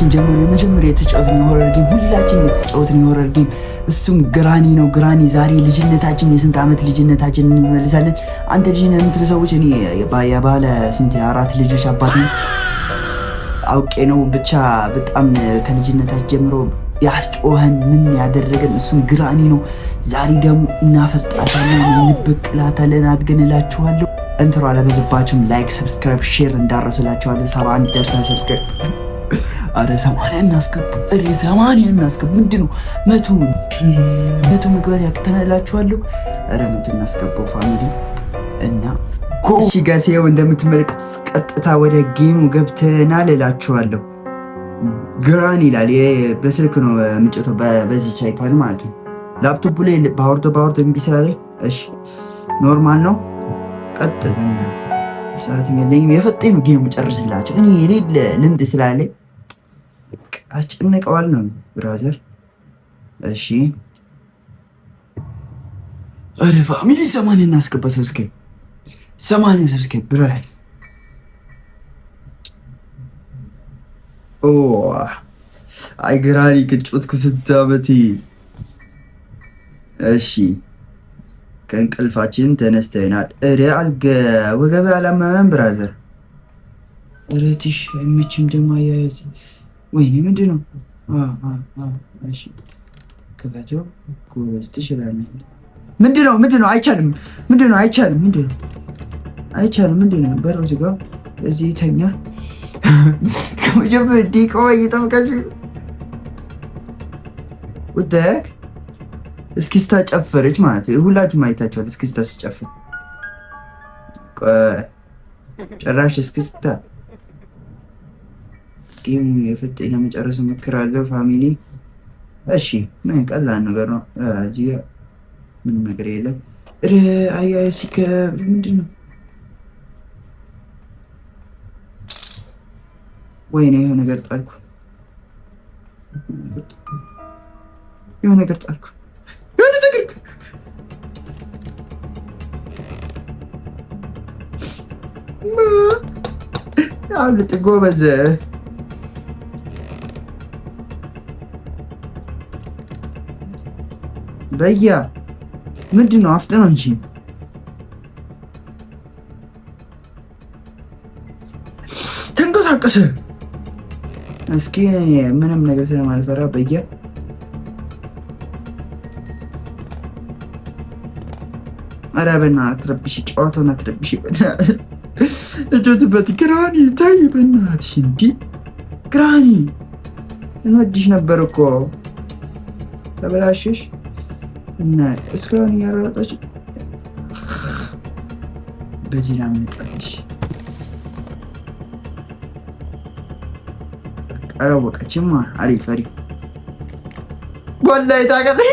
ከልጅነታችን ጀምሮ የመጀመሪያ የተጫወትነው የ horror game፣ ሁላችንም የተጫወትነው የ horror game፣ እሱም Granny ነው። Granny ዛሬ ልጅነታችን፣ የስንት ዓመት ልጅነታችን እንመልሳለን። አንተ ልጅ ነህ የምትሉ ሰዎች፣ እኔ የባለ ስንት የአራት ልጆች አባት ነኝ። አውቄ ነው። ብቻ በጣም ከልጅነታችን ጀምሮ ያስጮኸን፣ ምን ያደረገን እሱም Granny ነው። ዛሬ ደግሞ እናፈርጣታለን፣ እንበቅላታለን። አድገን እላችኋለሁ። እንትሮ አለበዝባችሁም። Like፣ subscribe፣ share እንዳረሱላችኋለሁ። 71 ደርሰን subscribe፣ አረ 80 እናስገቡ፣ አረ 80 እናስገቡ። ምንድን ነው 100 100 መግባት ያቅተናል እላችኋለሁ። አረ 100 እናስገባው family እና እሺ guys፣ ይኸው እንደምትመለከቱት ቀጥታ ወደ game ኡ ገብተናል እላችኋለሁ። Granny ይላል። በስልክ ነው የምጫወተው፣ በዚህ iPad ማለት ነው። ላፕቶፑ ላይ ባወርዶ ባወርዶ እምቢ ስላለኝ፣ እሺ normal ነው። ቀጥል በእናትህ፣ ሰዓትም የለኝም። የፈጠኝ ነው game ጨርስላቸው። እኔ የሌለ ልምድ ስላለኝ አስጨንቀዋል ነው brother። እሺ ኧረ family 80 እናስገባ። Subscribe 80 subscribe bro። ኦ አይ Granny ከጮትኩ ስንት ዓመቴ። እሺ ከእንቅልፋችን ተነስተናል። እረ አልገ ወገቤ አላመመም brother። እረ ትሽ አይመችም ደግሞ አያያዝ። ወይኔ ምንድን ነው? እሺ ክፈተው። ጎበዝ ትችላለህ። ምንድን ነው? ምንድን ነው? አይቻልም። ምንድን ነው? አይቻልም። ምንድን ነው? አይቻልም። ምንድን ነው? በሩ ዝጋው። እዚህ ተኛ። ከመጀመሪያ ደቂቃዋ እየጠበቃችሁ ውደክ እስክስታ ጨፈረች ማለት ነው። ሁላችሁም አይታችኋል። እስክስታ ሲጨፍር ጭራሽ እስክስታ። Game ኡ የፈጠኝ ለመጨረስ እሞክራለሁ family። እሺ ምን ቀላል ነገር ነው። እዚህ ጋር ምንም ነገር የለም። አያያ ሲከብድ ምንድን ነው? ወይኔ የሆነ ነገር ጣልኩ። የሆነ ነገር ጣልኩ። የሆነ ነገር አብልጥ ጎበዝ። በያ ምንድን ነው? አፍጥነው እንጂ ተንቀሳቀሰ። እስኪ ምንም ነገር ስለማልፈራ በያ። ኧረ በእናትህ አትረብሺ፣ ጨዋታውን አትረብሺ። እጆትበት Granny ተይ በእናትሽ። እንዲህ Granny እንወድሽ ነበር እኮ፣ ተበላሽሽ እና እስካሁን እያሯሯጠች በዚህ ላምንጣለሽ። አላወቀችማ። አሪፍ አሪፍ። ወላሂ ታውቃለህ፣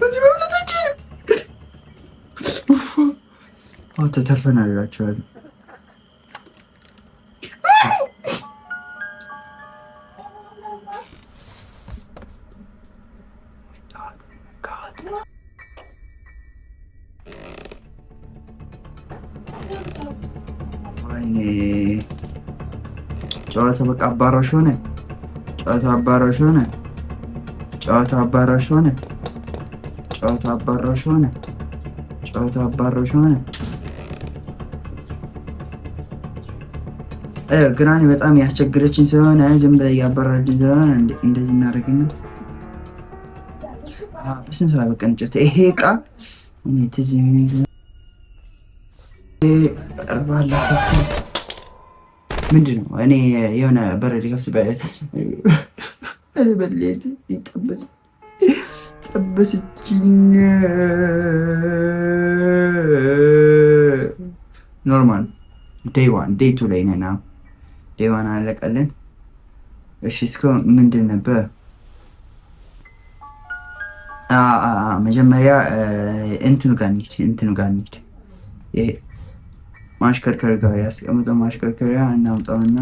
በዚህ መብለታችን ተተርፈናል እላቸዋለሁ። ወይኔ ጨዋታ በቃ አባራሽ ሆነ። ጨዋታ አባራሽ ሆነ። ጨዋታ አባራሽ ሆነ። ጨዋታ አባራሽ ሆነ። ጨዋታ አባራሽ ሆነ። Granny በጣም ያስቸግረችን ስለሆነ፣ ዝም ብላ እያባረረችን ስለሆነ እንደዚህ እናደርግና በስንት ስራ በቃ እንጨት ይሄ እቃ እኔ ትዝ የሚለኝ ባላ ምንድን ነው? እኔ የሆነ በር ሊከፍት እኔ በሌት ይጠበስ ጠበስችኝ። Normal day one, day two ላይ ነና day one አለቀልን። እሺ እስከ ምንድን ነበር? መጀመሪያ እንትኑ ጋር እንሂድ፣ እንትኑ ጋር እንሂድ። ይሄ ማሽከርከር ጋር ያስቀምጠው ማሽከርከሪያ እናምጣውና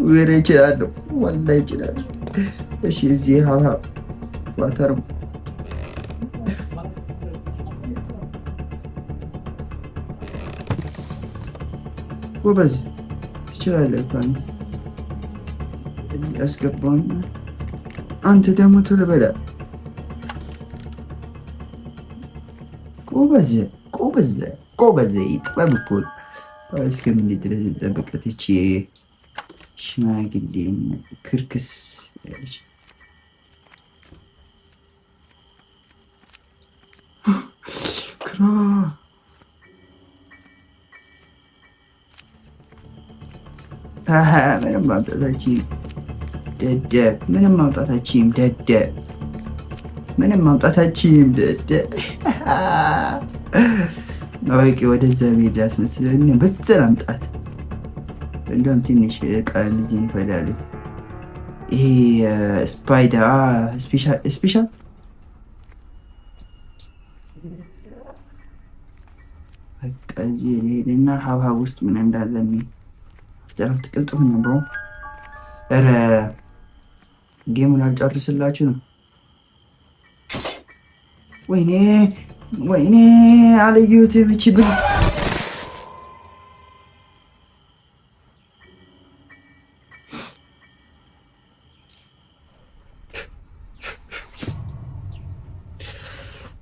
ወሬ እችላለሁ፣ ወላሂ እችላለሁ። እሺ እዚህ ሀብሀብ water ጎበዝ ትችላለህ እኮ አንተ። አስገባውና አንተ ደግሞ ቶሎ በላ። ጎበዝ ጎበዝ ጎበዝ። ጥበብ እኮ እስከምን ድረስ ጠበቀት እቺ ሽማግሌ ክርክስ ያለች። ክራ ምንም ማምጣታችን ደደብ፣ ምንም ማምጣታችን ደደብ፣ ምንም ማምጣታችን ደደብ። አዋቂ ወደዛ መሄድ ላስመስለን በዛ ላምጣት። እንደውም ትንሽ እቃ ልጅ እንፈላለግ። ይሄ ስፓይዳ special በቃ እዚህ ልሄድና ሀብሀብ ውስጥ ምን እንዳለ ፍጥረፍት ቅልጥፍ ነው bro። ኧረ game ኡን አልጨርስላችሁ ነው። ወይኔ ወይኔ አለየሁትም። እቺ ብልጥ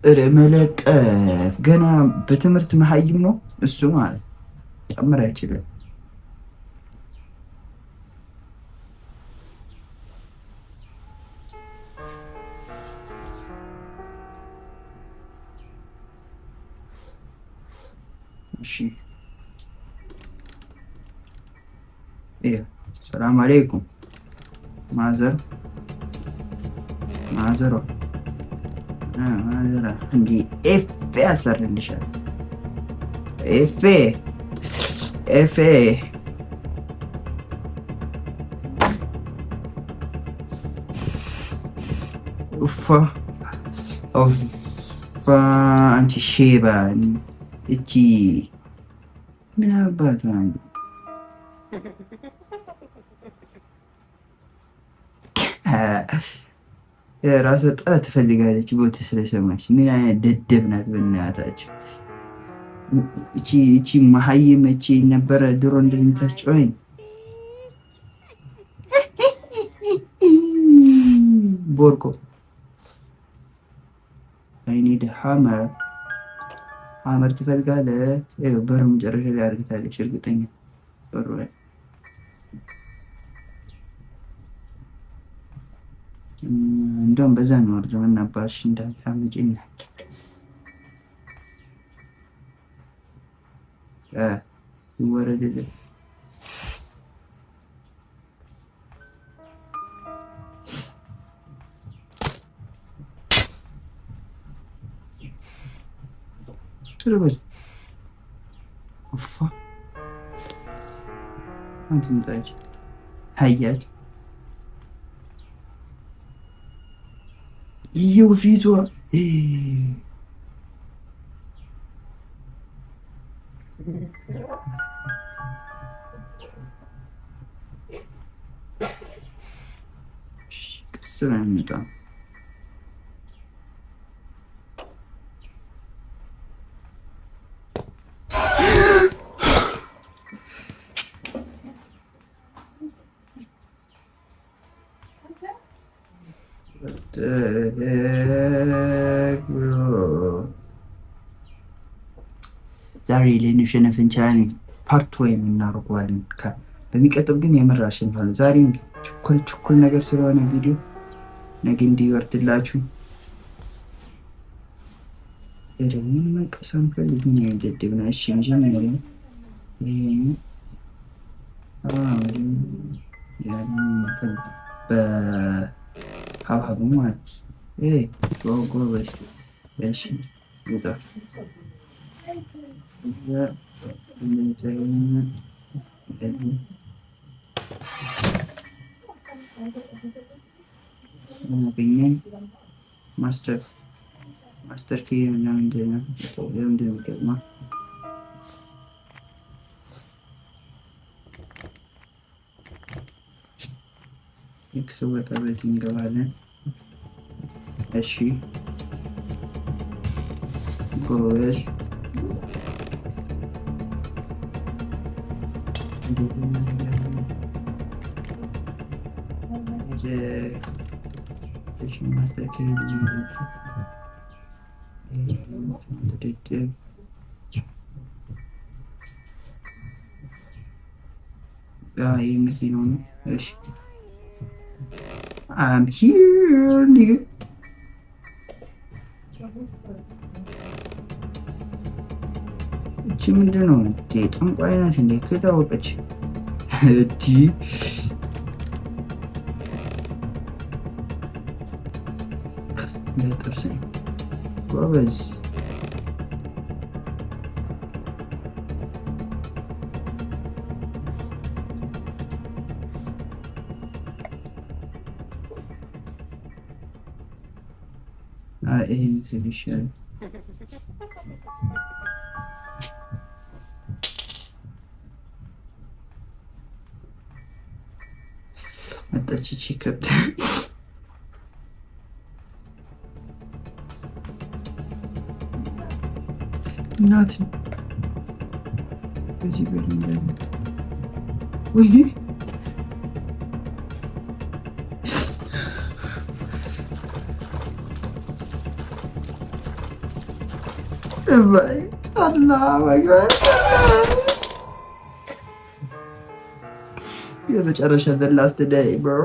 ኧረ መለጠፍ ገና በትምህርት መሀይም ነው እሱ ማለት ጨምር አይችልም። እሺ ሰላም አለይኩም mother ማዘሯ ማዘሯ እንዲህ ኤፌ ያሰርልሻል። ኤፌ ኤፌ ኡፋ ኡፋ አንቺ ሼባ እቺ ምን አባቷ ራሷ ጠላት ትፈልጋለች። ቦታ ስለሰማች ምን አይነት ደደብ ናት? በእናታቸው እቺ መሀይም እቺ ነበረ ድሮ እንደዚህ የምታስጨወኝ። ቦርኮ I need hammer hammer ትፈልጋለህ? በሩ መጨረሻ ላይ አድርግታለች። እርግጠኛ በሩ ላይ እንደውም በዛ ነው ወርዶ ምናባሽ እንዳታመጪ ይወረድልን። ቶሎ በል ኡፋ አንተ ምጣጅ ሀያት ይኸው ፊቷ ቀስ ብለን እንውጣ። ዛሬ ልንሸነፍ እንችላለን። part ወይም እናደርገዋለን። በሚቀጥል ግን የምር አሸንፋለሁ። ዛሬ ችኩል ችኩል ነገር ስለሆነ ቪዲዮ ነገ እንዲወርድላችሁ ምን መቀስ አንፈልግ ምን ያገድብ ነው። እሺ መጀመሪያ በሀብሀቡ ማለት ጎበዝ። እሺ ውጣ master master key ለምንድን ነው የሚጠቅመው? ልክ ስወጣ በዚህ እንገባለን። እሺ ጎበዝ። እንዴት እናደርጋለን? እሺ master key። ድድብ። የሚኪ ነው። እሺ፣ I'm here, nigga. እቺ ምንድን ነው እንዴ? ጠንቋይ ናት እንዴ? ከታወቀች እዲ እንዳጠብሰኝ ጎበዝ። ይሄ ምስል ይሻላል። መጣች ይቺ ከብት። እናት በዚህ በር እንዳለ፣ ወይኔ። እባይ አላሁ አክበር። የመጨረሻ፣ the last day, bro.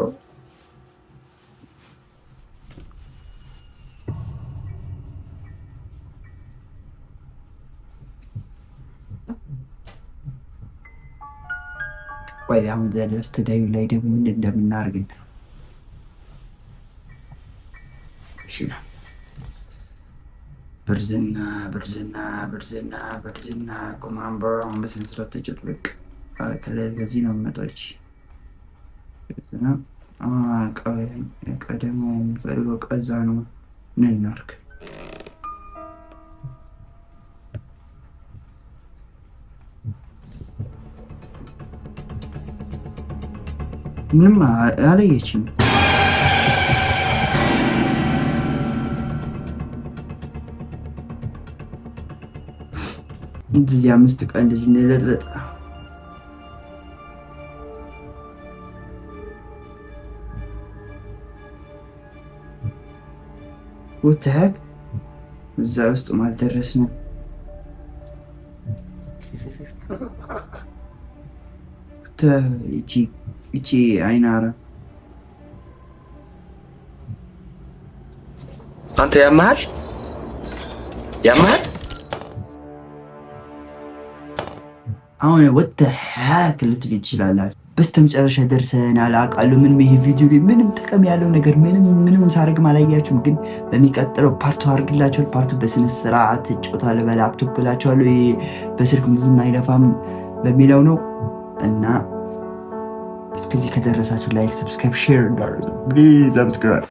ቆይ፣ አሁን the last day ላይ ደግሞ ምንድን እንደምናደርግ። እሺ፣ ብርዝና ብርዝና ብርዝና ብርዝና ኮማንበር። አሁን በስነ ስርዓት ተጨጥልቅ። ከዚህ ነው የምመጣው። ይቺ ብርዝና ቀደሞ የሚፈልገው ቀዛ ነው። ምን እናድርግ? ምንም አላየችም። እንደዚህ 5 ቀን እንደዚህ እንለጥለጥ። What the heck? እዛ ውስጥ አልደረስንም። ይቺ አይናራ። አንተ ያመሃል ያመሃል። አሁን what the heck ልትሉ ትችላላችሁ። በስተመጨረሻ ደርሰናል። አውቃለሁ ምንም ይሄ ቪዲዮ ላይ ምንም ጥቅም ያለው ነገር ምንም ምንም ሳደርግም አላያችሁም፣ ግን በሚቀጥለው part two አድርግላችኋል። Part two በስነ ስርዓት እጫወታለሁ በላፕቶፕ ብላችኋለሁ። ይሄ በስልክ ብዙም አይለፋም በሚለው ነው። እና እስከዚህ ከደረሳችሁ like፣ subscribe፣ share እንዳትረሱ። Please subscribe.